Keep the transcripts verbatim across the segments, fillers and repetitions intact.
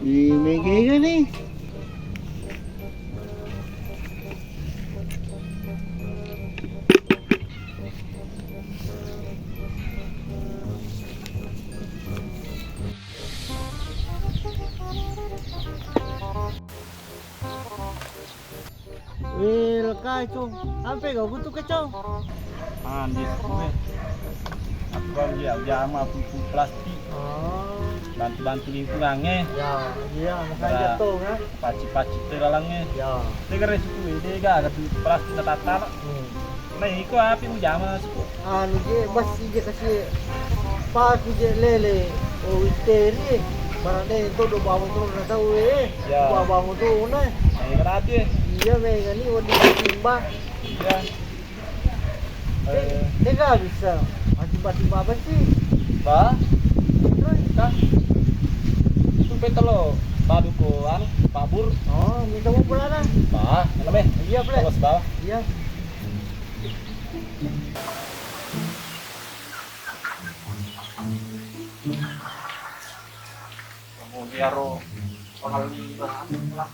Ih, mega-mega nih. Wih, lekai, Cong. Ampe gau butuh ke, Cong? Ah, di sini. Aku baru dia jama putu plastik. Oh. Bantu-bantu lingkungan, eh. Ya, iya, makanya jatuh, kan? Paci-paci telalangnya. Ya. Dia keren suku, dia gak ada plastik, tak tahu. Hmm. Nah, iko api mujama suku. Anu je, basi je kasi paku je lele. Oh, iteri. Barang deh itu do bawa tu na tau, eh. Ya. Bawa bawa tu na. Nah, iya kan api, eh. Iya, mega ni wadi timba. Iya. Eh, eh, nggak bisa. Mati-mati apa sih? Ba? Terus? Kah? Itu petelo. Padu ko anu, pabur. Oh, minta mau pulang lah. Ba, mana be? Iya, Bre. Terus ba. Iya. Kamu biaro pengalih lah.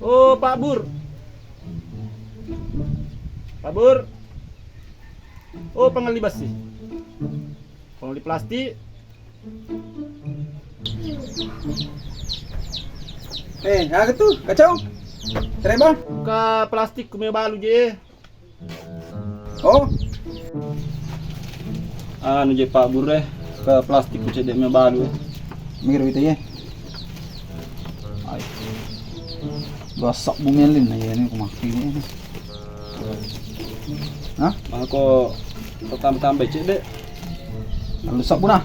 Oh, Pak Bur. Pak Bur. Oh, pengalih basi. Pengalih plastik. Eh, aga tu, kacau? Tereba? Ka plastik ku mea balu je. Oh. Anu je, Pak Bur, eh, ke plastik ku cedde' mea balu, eh. Mikir itu ya. Ai. Dua sabbu melin na ya ini ku makai ini. Hah? Mako tambah-tambah cedde'. Lalu sabbu nah.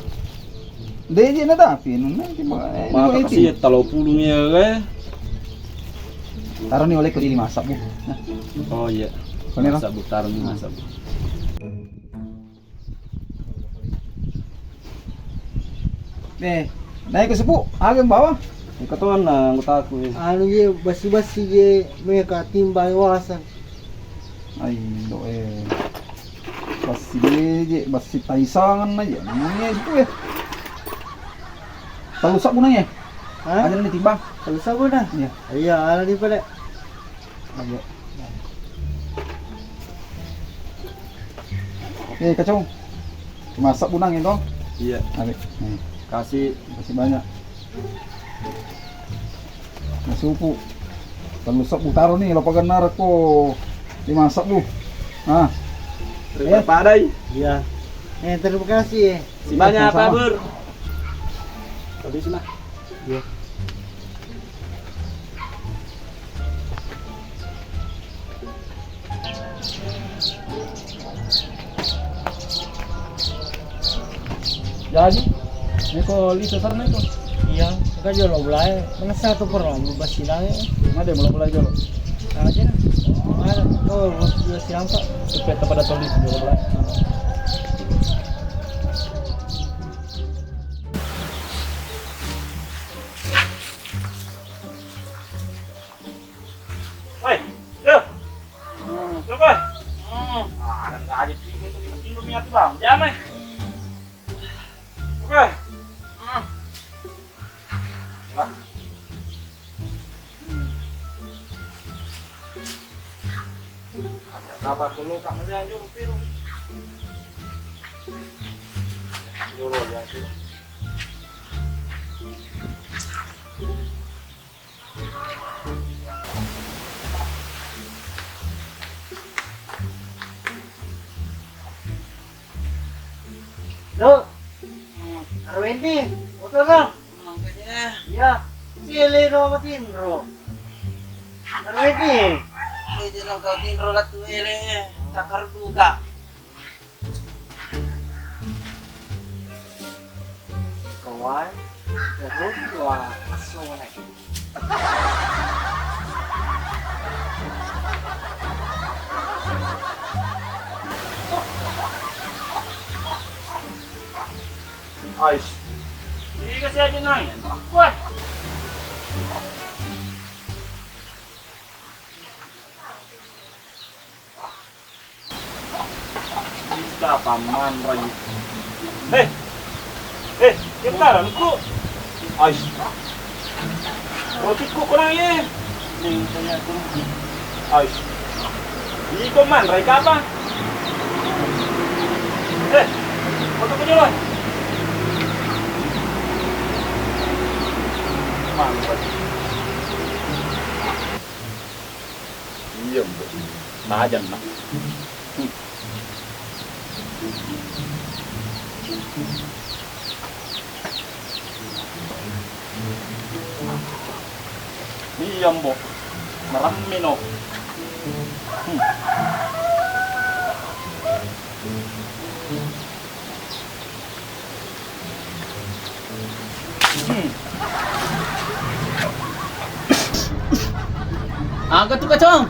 De' je na tapi nunna tiba, eh, maka itu. Kasi ya talo pulung ya, eh. Taro ni oleh ko di lima sabbu. Nah. Oh iya. Ko ni, Ro? Sabbu, taro ni lima sabbu. Eh, naik ke sepu, aga yang bawa? Iko to na anggota aku, eh. Anu ye, basi-basi ye, meka timbang wasan. Ai, do, eh. Basi je, basi taisangan aja. Ini itu ya. Talu sabbu nang ya? Hah? Ada ni timbang. Talu sabbu nah? Iya. Iya, ada di pada. Ayo. Eh, kacau. Masak bunang itu. Iya. Ayo. Nih. Kasih. Kasih banyak. Nasupu. Tellu sebbu taro ni, lo paganna rekko dimasak, Bu. Ah. Terima padai. Iya. Eh, terima kasih, eh. Sibanyak, Pak Bur. Habis lah. Iya. Jadi, ini ko lisa sarna itu. Iya, enggak jual belai. Mana satu per lo, berubah silang ya. Ada yang belum mulai jual. Aja. Ada. Oh, jual silang, Pak. Supaya pada toli jual belai. Woi, yo. Coba. Ah, ada aja tidur, tidur, tidur, niat, Bang. Jangan, eh. Oke. Wah. Ada kabar dulu, Kak, melihat dulu, Piru. Dulu, ya, dulu. Lo, Arwendi, foto lo. Iya, sile no matinro. Arwendi. Ini lo kau tinro latu ele, takar duka. Kawan, terus dua, langsung naik. Ais. Iga siaja nang. Wah. Ika paman rai. Eh. Eh, kita ku. Ais. Rotiku kurang ye. Nih, tanya aku. Ais. Iko man rai kapa? Eh, foto ko jalan. Man rai. Iya, Mbok. Tajam, Nak. Hmm. Iya, Mbok. Maremmino. Hmm. Aga tu kacong?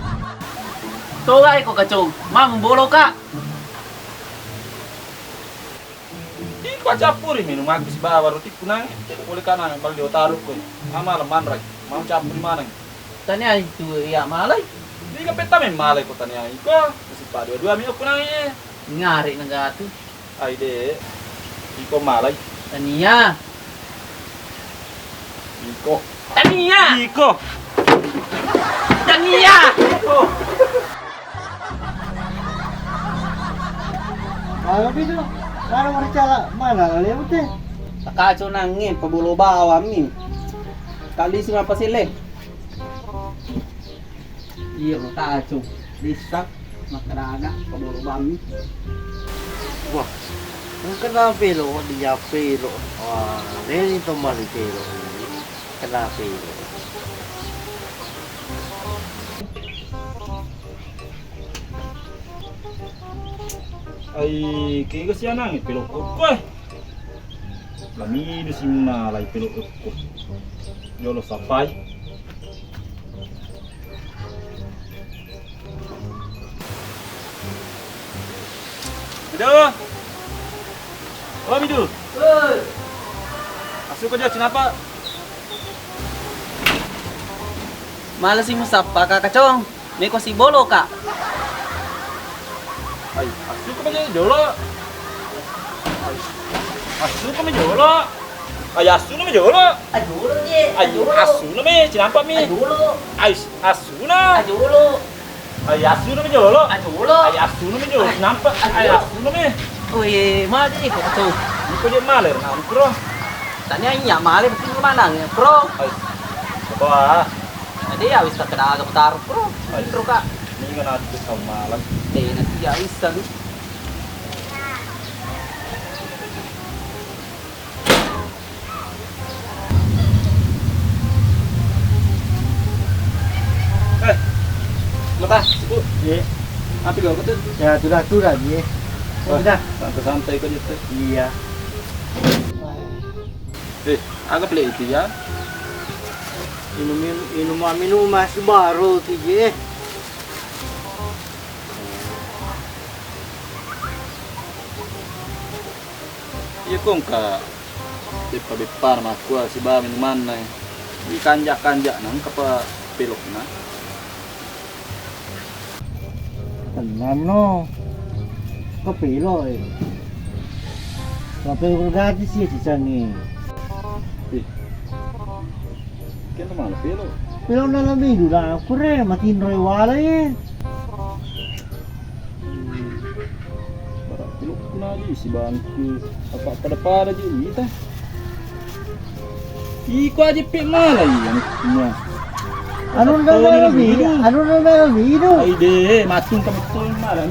Togai ko kacong. Mam bolo ka. Iko cappuri minum aku sibawa roti kunang. Boleh kana bali otaru ko. Ama manrai. Mau cappuri maneng. Tania itu iya malai. Iko petta memmalai ko tania iko. Masih pada dua minum kunang. Ngari negatu. Ai de. Iko malai. Tania. Iko. Tania. Iko. Tania. Iko. Mana itu? Mana mereka mana lewat teh? Takaco nange pabolo bawammi. Kali sing apa sih le? Iya, makaco. Lisa, makkeda aga, pabolo bammi. Wah, engka na pelo, wedding ya pelo. Wah, reni to mali pelo. Kena pelo. Ai, kega sianangi pelo kokko, eh. Lamidu simmalai pelo kokko. Jolo sapai. Midu. Oh, Midu. Woi. Asu ko jolo, kenapa? Malasi musappa, Kak Kacong. Meko sibolo, Kak. Ai, asu ko jolo. Asu ko jolo. Ai, asu na me jolo. Ajolo je, Ai, ajolo. Asu na me, cinampa mi. Ajolo. Ai, asu na. Ajolo. Ai, asu na me jolo. Ajolo. Ai, asu na me jolo, cinampa. Ajolo. Ai, asu na me. Woi, mati ko tu. Iko je male na, Bro. Tania iya male, bukti mana, Bro? Ai. Apa? Ade ya wis tak kena aga putar, Bro. Ai. Bro, Kak. Ini kan aku sama lagi. Deh, nanti ya wis, aduh. Eh, mata, siku. Iya. Apa gua tuh? Ya, sudah, sudah, iya. Oh, sudah. Santai-santai kau gitu. Iya. Eh, aga pale itu ya? Inum, inum, minum mas baru tuh, iya. Iya ko engka beppa-beppana makkua sibawa minumanna, eh. Di kanja-kanja na engka pa pelokna. Tenang no. Ko pelo, eh. Sampai gratis ya sisangi. Eh. Kenna mana pelo? Pelo na lamidu na kure matinro wala, eh. Bara' pelokku naji sibangku apa pada-pada ji ita. Iko aja pe malai anaknya. Anu na melo midu, anu na melo midu. Ai de, matung kamu tuh malah.